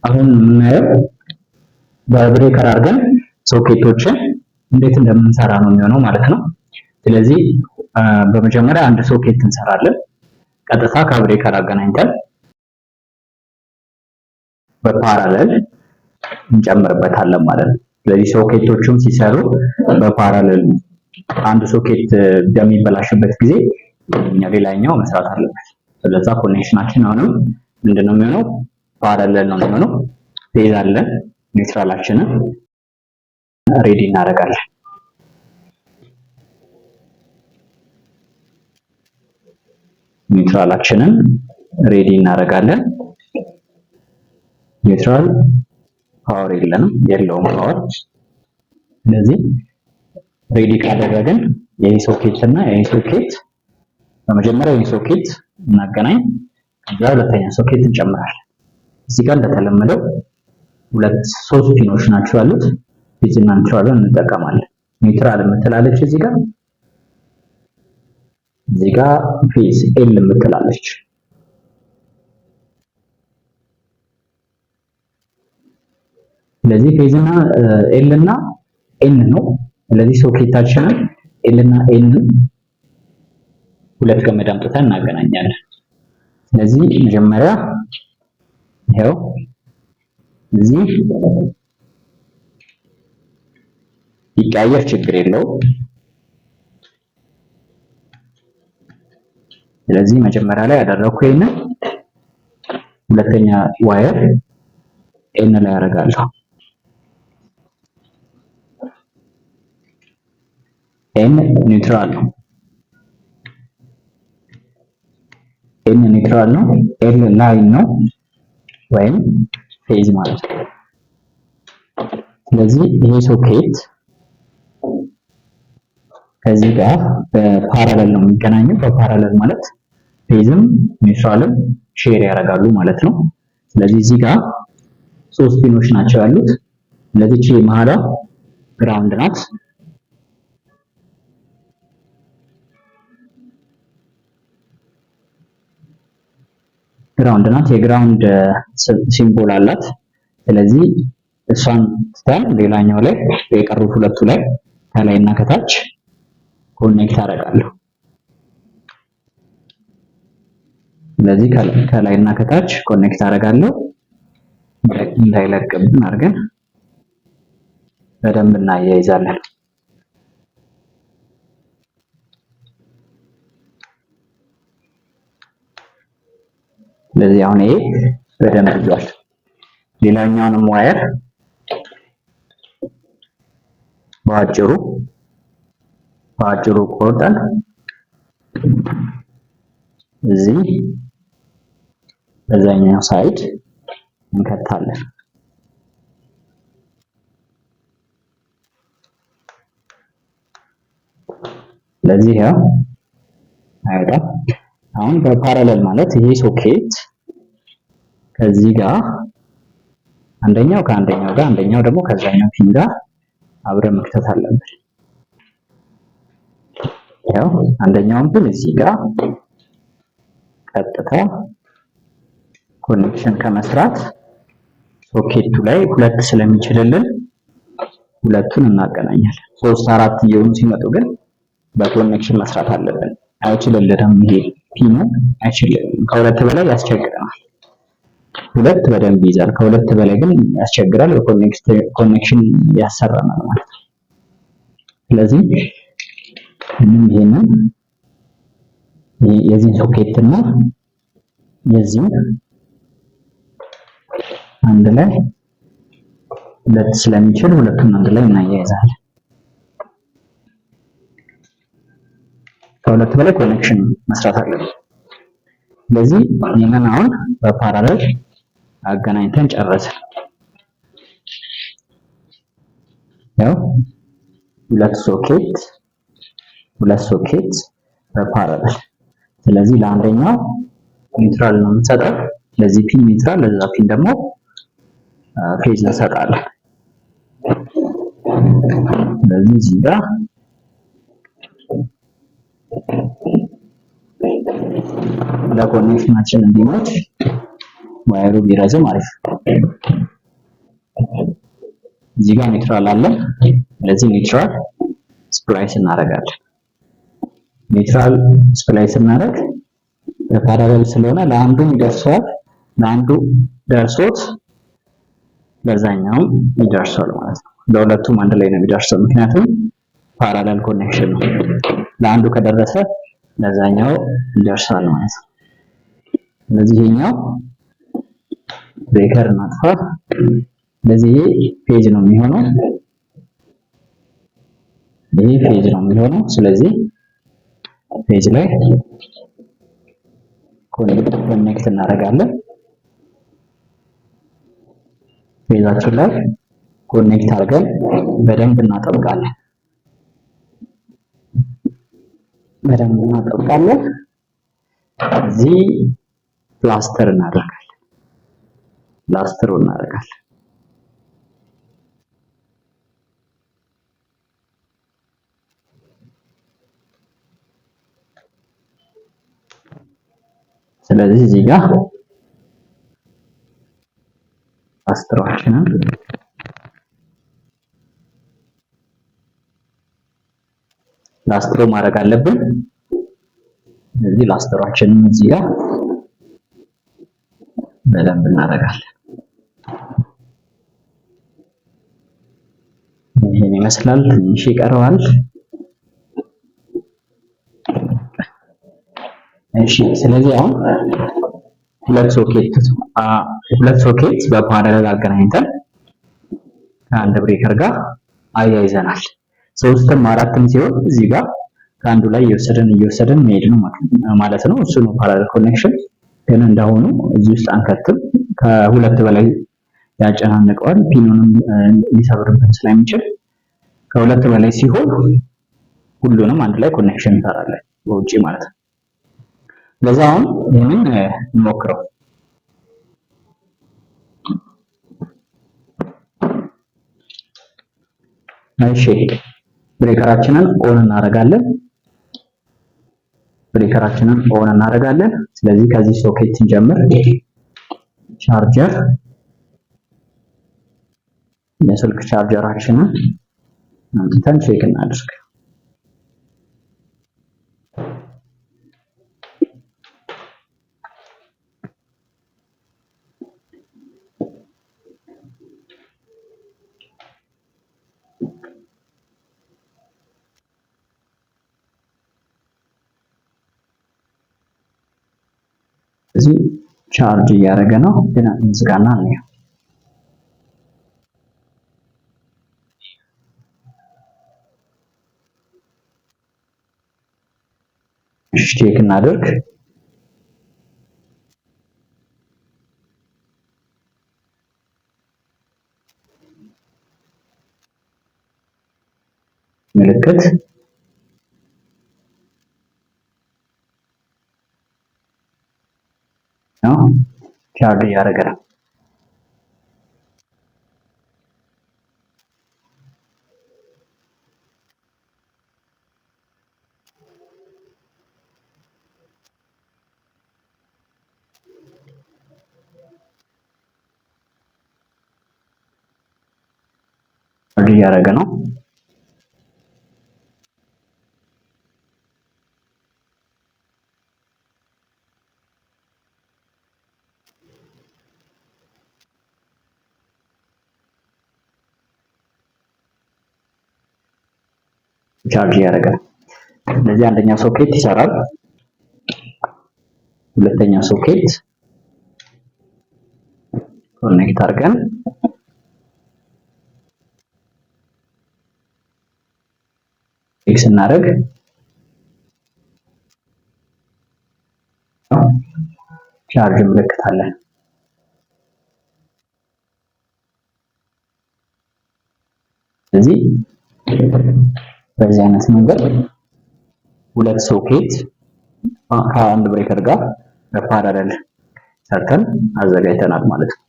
አሁን የምናየው በ breaker አድርገን ሶኬቶችን እንዴት እንደምንሰራ ነው የሚሆነው ማለት ነው። ስለዚህ በመጀመሪያ አንድ ሶኬት እንሰራለን። ቀጥታ ከ breaker አገናኝተን በ parallel እንጨምርበታለን ማለት ነው። ስለዚህ ሶኬቶቹም ሲሰሩ በ parallel አንዱ ሶኬት በሚበላሽበት ጊዜ ሌላኛው መስራት አለበት። ስለዛ connection ኣችን አሁንም ምንድነው የሚሆነው? Parallel ነው የሚሆነው። Phase አለ፣ neutral ኣችንን ready እናደርጋለን። Neutral ኣችንን ready እናደርጋለን። Neutral power የለንም፣ የለውም power። ስለዚህ ready ካደረግን ይሄ ሶኬት እና ይሄ ሶኬት፣ በመጀመሪያ ይሄ ሶኬት እናገናኝ፣ ከዛ ሁለተኛ ሶኬት እንጨምራለን። እዚህ ጋር እንደተለመደው ሁለት ሶስት pin ኦች ናቸው ያሉት። Phase እና neutral ን እንጠቀማለን። Neutral የምትላለች እዚህ ጋር፣ እዚህ ጋር phase L የምትላለች። ስለዚህ phase እና L እና N ነው። ስለዚህ ሶኬታችንን L እና N ሁለት ገመድ አምጥተን እናገናኛለን። ስለዚህ መጀመሪያ ይኸው እዚህ ቢቀያየር ችግር የለውም። ስለዚህ መጀመሪያ ላይ ያደረኩ ይሄንን ሁለተኛ wire N ላይ አደርጋለሁ። N neutral ነው። N neutral ነው። L line ነው ወይም phase ማለት ነው። ስለዚህ ይሄ ሶኬት ከዚህ ጋር በ parallel ነው የሚገናኘው። በ parallel ማለት phase ም neutral ም share ያደርጋሉ ማለት ነው። ስለዚህ እዚህ ጋር ሶስት pin ኦች ናቸው ያሉት። ስለዚህ እቺ መሀሏ ground ናት። Ground ናት። የ ground symbol አላት። ስለዚህ እሷን ትተን ሌላኛው ላይ የቀሩት ሁለቱ ላይ ከላይ እና ከታች connect አደርጋለሁ። ስለዚህ ከላይ እና ከታች connect አደርጋለሁ። እንዳይለቅብን አድርገን በደንብ እናያይዛለን። ስለዚህ አሁን ይሄ በደንብ ይዟል። ሌላኛውንም wire በአጭሩ በአጭሩ ቆርጠን እዚህ በዛኛው side እንከታለን። ስለዚህ ያው አይወጣም። አሁን በ parallel ማለት ይሄ ሶኬት ከዚህ ጋር አንደኛው ከአንደኛው ጋር፣ አንደኛው ደግሞ ከዛኛው pin ጋር አብረን መክተት አለብን። ያው አንደኛውን pin እዚህ ጋር ቀጥታ connection ከመስራት ሶኬቱ ላይ ሁለት ስለሚችልልን ሁለቱን እናገናኛለን። ሶስት አራት እየሆኑ ሲመጡ ግን በ connection መስራት አለብን። አይችልልንም፣ ይሄ pin ኡ አይችልልንም። ከሁለት በላይ ያስቸግረናል። ሁለት በደንብ ይይዛል። ከሁለት በላይ ግን ያስቸግራል። በ connection ያሰራናል ማለት ነው። ስለዚህ ምንም ይሄንን የዚህን ሶኬት እና የዚህን አንድ ላይ ሁለት ስለሚችል ሁለቱን አንድ ላይ እናያይዛለን። ከሁለት በላይ connection መስራት አለብን። ስለዚህ ይህንን አሁን በ parallel አገናኝተን ጨረስን። ያው ሁለት ሶኬት በ parallel። ስለዚህ ለአንደኛው neutral ነው የምንሰጠው፣ ለዚህ pin neutral፣ ለዛ pin ደግሞ phase እንሰጣለን። ስለዚህ እዚህ ጋር ለ connection ኣችን እንዲመች wire ኡ ቢረዝም አሪፍ። እዚህ ጋር neutral አለ። ስለዚህ neutral splice እናደርጋለን። Neutral splice ስናደርግ በ parallel ስለሆነ ለአንዱም ይደርሰዋል፣ ለአንዱ ደርሶት ለዛኛውም ይደርሰዋል ማለት ነው። ለሁለቱም አንድ ላይ ነው የሚደርሰው፣ ምክንያቱም parallel connection ነው። ለአንዱ ከደረሰ ለዛኛው ይደርሳል ማለት ነው። ስለዚህ ይሄኛው breaker እናጥፋ። ስለዚህ ይሄ phase ነው የሚሆነው፣ ይሄ phase ነው የሚሆነው። ስለዚህ phase ላይ connect እናደርጋለን። Phase ኣችን ላይ connect አድርገን በደንብ እናጠብቃለን። በደንብ እናጠብቃለን። እዚህ ፕላስተር እናደርጋለን። ፕላስተሩ እናደርጋለን። ስለዚህ እዚህ ጋር ፕላስተራችንን ላስትሮ ማድረግ አለብን። ስለዚህ ላስትሮአችንን እዚህ ጋር በደንብ እናደርጋለን። ይሄን ይመስላል። ትንሽ ይቀረዋል። እሺ፣ ስለዚህ አሁን ሁለት ሶኬት በ parallel አገናኝተን ከአንድ breaker ጋር አያይዘናል። ሶስትም አራትም ሲሆን እዚህ ጋር ከአንዱ ላይ እየወሰድን እየወሰድን መሄድ ነው ማለት ነው። እሱ ነው parallel connection። ግን እንደሆኑ እዚህ ውስጥ አንከትም። ከሁለት በላይ ያጨናንቀዋል፣ pin ኑንም ሊሰብርብን ስለሚችል ከሁለት በላይ ሲሆን ሁሉንም አንድ ላይ connection እንሰራለን በውጪ ማለት ነው። ለዛ አሁን ይህንን እንሞክረው። እሺ፣ breaker ኣችንን on እናደርጋለን። Breaker ኣችንን on እናደርጋለን። ስለዚህ ከዚህ ሶኬት እንጀምር። ቻርጀር፣ የስልክ ቻርጀራችንን አምጥተን check እናድርግ። እዚህ ቻርጅ እያደረገ ነው፣ ግን እንዝጋና እንየው። እሺ፣ check እናድርግ። ምልክት ነው፣ ቻርጅ እያደረገ ነው። ቻርጅ እያደረገ ነው። ቻርጅ እያደረገ ነው። ስለዚህ አንደኛው ሶኬት ይሰራል። ሁለተኛው socket connect አድርገን check ስናደርግ ቻርጅ ምልክት አለን። ስለዚህ በዚህ አይነት መንገድ ሁለት ሶኬት ከአንድ breaker ጋር በ parallel ሰርተን አዘጋጅተናል ማለት ነው።